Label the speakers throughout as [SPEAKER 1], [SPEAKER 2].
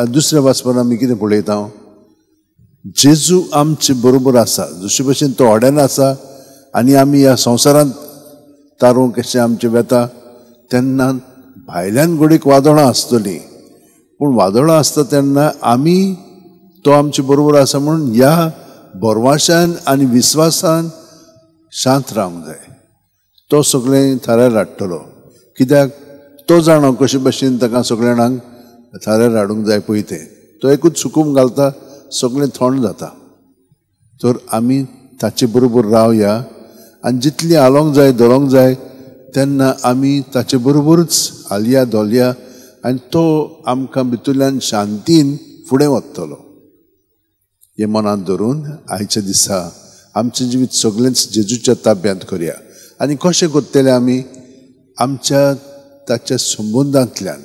[SPEAKER 1] दुसऱ्या वाचपान आमी कितें पळयता? जेजू आमचे बरोबर आसा, जशे भशेन तो होड्यान आसा आनी आमी ह्या संवसारांत तारूंक कशें आमचें वेता तेन्ना भायल्यान घडयेक वादळां आसतलीं, पूण वादळां आसता तेन्ना आमी तो आमचे बरोबर आसा म्हणून ह्या भरवाशान आनी विस्वासान शांत रावंक जाय. तो सगळें थाऱ्यार हाडटलो, कित्याक तो जाणो कशे भशेन ताका सगळ्या जाणांक थाऱ्यार हाडूंक जाय पळय तें. तो एकूच सुकूम घालता, सगळें थंड जाता. तर आमी ताचे बरोबर रावया आनी जितली हालोवंक जाय धरोंक जाय तेन्ना आमी ताचे बरोबरूच हालया धोलया आनी तो आमकां भितरल्यान शांतीन फुडें वतलो. हें मनांत धरून आयच्या दिसा आमचें जिवीत सगळेंच जेजूच्या ताब्यांत करया. आनी कशें करतले आमी? आमच्या ताच्या संबंदांतल्यान.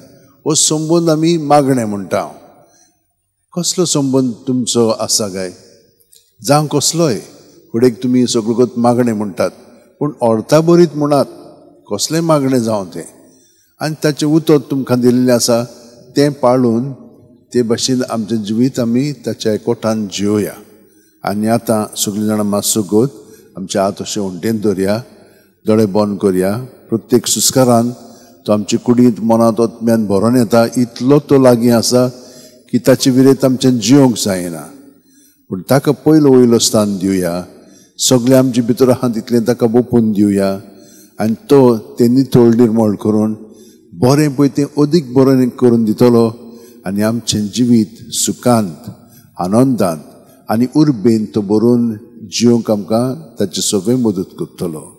[SPEAKER 1] हो संबंद आमी मागणें म्हणटा. कसलो संबंद तुमचो आसा काय? जावं कसलोय, फुडें तुमी सगळो मागणें म्हणटात, पूण अर्था बरीत म्हणात, कसलें मागणें जावं तें. आनी ताचें उतर तुमकां दिल्लें आसा तें पाळून ते भाशेन आमचें जिवीत आमी ताच्या एकवटान जियोया. आनी आतां सगळीं जाणां मातसो गोत आमचे हात अशें वण्टेन दवरया, दोळे बंद करया. प्रत्येक सुस्कारान तो आमचे कुडींत मनांत आत्म्यान भरोन येता, इतलो तो लागीं आसा की ताचे विरेत आमचें जियोंक जायना. पूण ताका पयलो वयलो स्थान दिवया, सगळें आमचे भितर आहा तितलें ताका ओपून दिवया आनी तो तें नितळ निर्मळ करून बरें पळय तें अदीक बरें करून दितलो आनी आमचें जिवीत सुखांत आनंदांत आनी उर्बेन तो बरोवन जियोंक आमकां ताचे सगळें मदत करतलो.